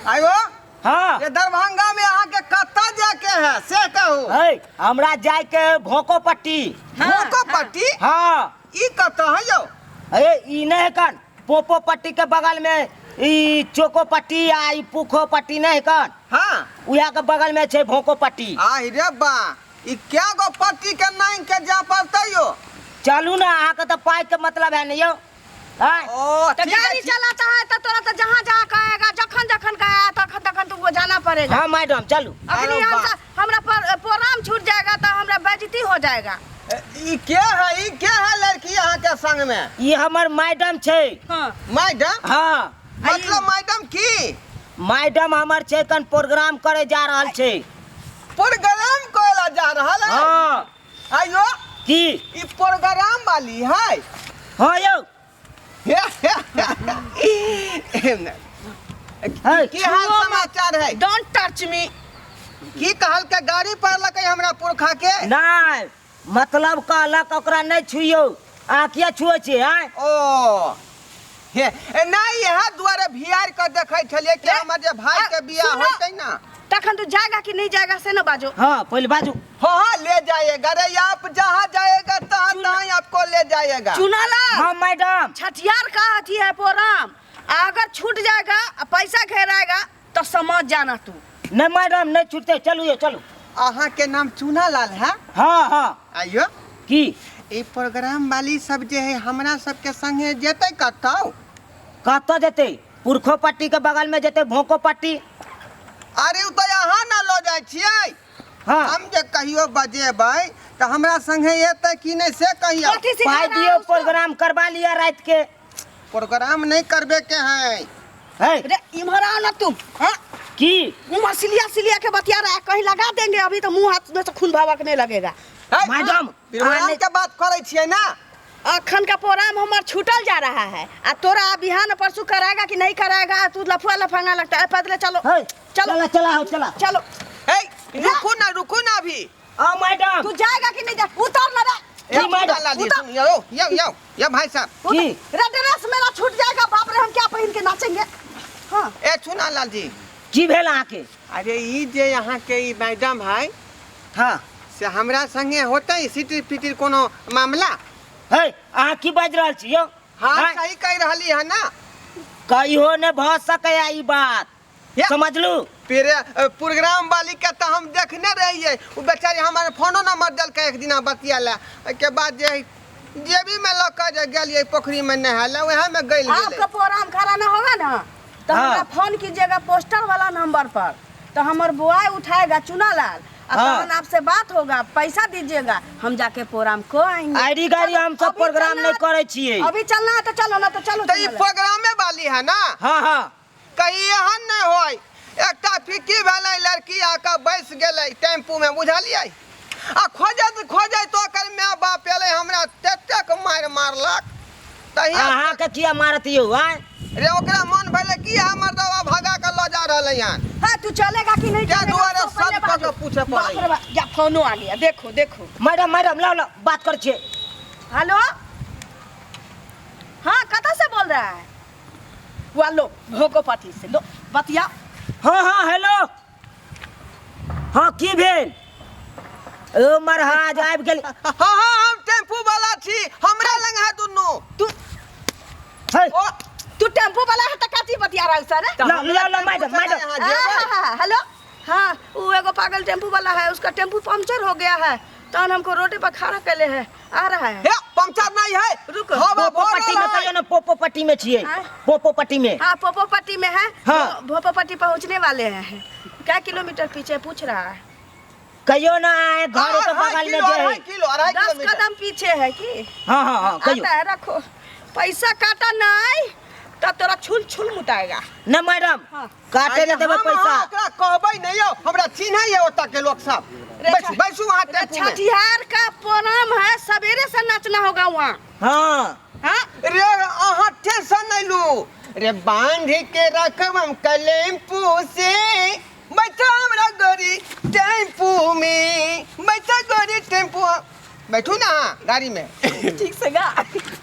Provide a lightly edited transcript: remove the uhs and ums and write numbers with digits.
आयो। हाँ। ये दरभंगा में अहाँ के कतऽ जाके है से कहू। है हमरा जाय के है भोको पट्टी। हाँ, भोको हाँ। पट्टी? हाँ। ई कतऽ है यौ? अरे ई नहीं है कन पोपो पट्टी के बगल में ई चोको पट्टी आ ई पुखो पट्टी नहीं है कन? हाँ। उहा के बगल में छै भोको पट्टी। आहि रे बा, ई क्या गो पट्टी के नाम के जा पड़तै यौ? चलू ना, अहाँ के तो पाई के मतलब है नहीं यौ। आँय? ओ, तो ठीक है, गाड़ी ठीक। चलाता है तो तोरा तो जहाँ जहाँ कहेगा, जखन जखन कहेगा तखन तखन तुमको जाना पड़ेगा। हाँ मैडम चलू। अखनी अरे हम बा। हमरा पर प्रोग्राम छूट जाएगा तो हमरा बेइज्जती हो जाएगा। ए, ई के है, ई के है लड़की अहाँ के संग में? ई हमर मैडम छै। हाँ। मैडम? हाँ। मतलब मैडम की? मैडम हमर छै कन प्रोग्राम करे जा रहल छै। प्रोग्राम करे ला जा रहल है? हाँ। आयो। की? ई प्रोग्राम वाली है? हाँ यौ। है। की हाल समाचार है? Don't touch me. की कहल के गाड़ी पड़लकै हमरा पुरखा के? नहीं, मतलब कहलक ओकरा नहीं छुइयौ, अहाँ किया छुए छियै, आँय? ओ हे, ए, नहीं, इएह दुआरे भियार के देखै छलियै कि ए, हमर जे भाई के आ, बियाह सुनो। होतै ना। तखन तू जाएगा कि नहीं जाएगा से न बाजो। हाँ, पहिले बाजू। हाँ, हाँ, ले जाएगा रे, आप जहाँ जाएगा तहाँ तहाँ आपको ले जाएगा। चुनाला। हाँ मैडम। छठियार का अथी है प्रोग्राम, अगर छूट जाएगा आ पैसा घेराएगा तो समझ जाना तू। नहीं मैडम नहीं छूटते, चलू यो चलू। अहाँ के नाम चूना लाल है? हाँ हाँ। आइयो। की? ई प्रोग्राम वाली सब जे है हमरा सबके संगे जेतै कतौ? कतौ जेतै? पुरखो पट्टी के बगल में जेतै, भोंको पट्टी। अरे उ तो अहाँ ना लऽ जाइ छियै। हाँ। हम जे कहियो बजेबै तऽ हमरा संगे एतै कि नहि से कहियो। कथी सिखा पाइ रहा दियौ, है उसको? प्रोग्राम करवा लिअ राति के। प्रोग्राम नहीं करबे के है। है। रे इम्हर आओ ना तुम। हाँ? की? उम्हर सिलिया सिलिया के बतिया रहा है, कहीं लगा देंगे अभी तो मुंह हाथ में से खून भभकने लगेगा। है, मैडम, प्रोग्राम अहाँ के बात करै छियै ना? अखन का प्रोग्राम हमार छूटल जा रहा है आ तोरा बिहान परसों कराएगा कि नहीं कराएगा, तू लफुआ लफंगा लगता है। पैदल चलो। है, चलो। चला, चला, हो, चला। चलो। ए, रुकू ना, रुकू ना अभी। आओ मैडम। तू जाएगा कि नहीं जा? उतर ना रे। ए, जी, मैडम, लाला जी, उतर। सुन, यो, यो, यो, यो भाई साहब। उतर। की? रे ड्रेस मेरा छूट जाएगा, बाप रे हम क्या पहन के नाचेंगे? हाँ। ए, सुना लाल जी। की भेल अहाँके? अरे ई जे यहाँ के ई मैडम है, हाँ। से हमरा संगे होतै सिटिर पिटिर कोनो मामला? है, अहाँ की बाजि रहल छी यौ? हाँ, हाँ। सही कहि रहली है ना? कहियो नहि भऽ सकैया ई बात, या। समझलू? फिर, प्रोग्राम वाली के तो हम देखने रहिए, उ बेचारी हमारे फोनो नंबर देलकै एक दिना बतिया ला, ओहिके बाद जे जेबी में लऽ के जे गेलिए पोखरी में नहाय ला, वएह में गइल गेलै। आपका प्रोग्राम कराना होगा ना तो हाँ। हमरा फोन कीजिएगा पोस्टर वाला नंबर पर, तो हमर बुआई उठाएगा चुनालाल, आ हाँ। तहन आपसे बात होगा, पैसा दीजिएगा, हम जाके प्रोग्राम को आएंगे। आइडी गाड़ी हम सब अभी प्रोग्राम चलना नहीं करै छियै। अभी चलना है तो चलो ना तो चलो। तो ई चुनालाल। प्रोग्रामे वाली है ना? हाँ, हाँ। कहीं एहन नहीं होय, एकटा फिक्की भेलै लड़की आके बैस गेलै टेम्पू में, बुझलियै? आ खोजैत खोजैत ओकर माय बाप एलै, हमरा ततेक मारि मारलक। तहिया अहाँके किया मारत यौ? आँय? रे ओकरा मन भेलै कि हमर दवा भगा के लऽ जा रहलै हन। हाँ, तू चलेगा कि नहीं क्या चलेगा? दुआरे तो पहले सब बाजू। कऽ के पूछे बाप पड़ै। रे बाप, या फोनो आ गया, देखो देखो। मैडम, मैडम, लाओ, लाओ, बात करै छियै। हेलो, हाँ कतऽ से बोल रहा है? वा लो भोकोपति से लो बतिया। हाँ, हाँ, हेलो। हाँ, की भेल? ओ मरहाज आबि गेल। हाँ, हाँ, हम टेम्पू वाला छी, हमरा लग है दुनू। तू है। ओ, तू टेम्पू वाला है तो काची बतिया रहा है सर? ला, ला, ला, मैडम, मैडम। यहाँ जेबै। हाँ, हेलो, हाँ, वो एगो पागल टेम्पू वाला है, उसका टेम्पू पंचर हो गया है, तहन हमको रोड पर खड़ा कैले है, आ रहा है। हे, पंचर नहीं है। रुको। हवा पोपो भरल पट्टी में है। कहियो ना, पोपो पट्टी में छियै। आँय? पोपो पट्टी में। हाँ, पोपो पट्टी में है। हाँ। भोपो पट्टी पहुँचने वाले हैं। क्या किलोमीटर पीछे पूछ रहा है? कहियो ना आए घर के अढ़ाई बगल में किलो, जे है। अढ़ाई किलो, अढ़ाई 10 किलोमीटर। कदम पीछे है की? हाँ, हाँ, हाँ, कहियो। आता है, रखो। पैसा काटा नहीं तो तोरा छुल छुल मुताएगा। ना मैडम, हाँ। काटे अरे नहीं देबै हम पैसा। अहाँ ओकरा कहबै नहीं यौ, हमरा चिन्है यौ ओतऽ के लोक सब। रे बैसू, बैसू अहाँ टेम्पू में। छठिहार का प्रोग्राम है, सवेरे से नाचना होगा वहाँ। हाँ। हाँ? रे अहाँ टेंशन नहीं लू, रे बांध के रखब हम कलेम्पू से, बैठा हमरा गोरी टेम्पू में, बैठा गोरी टेम्पू, बैठू ना अहाँ गाड़ी में। ठीक से गा।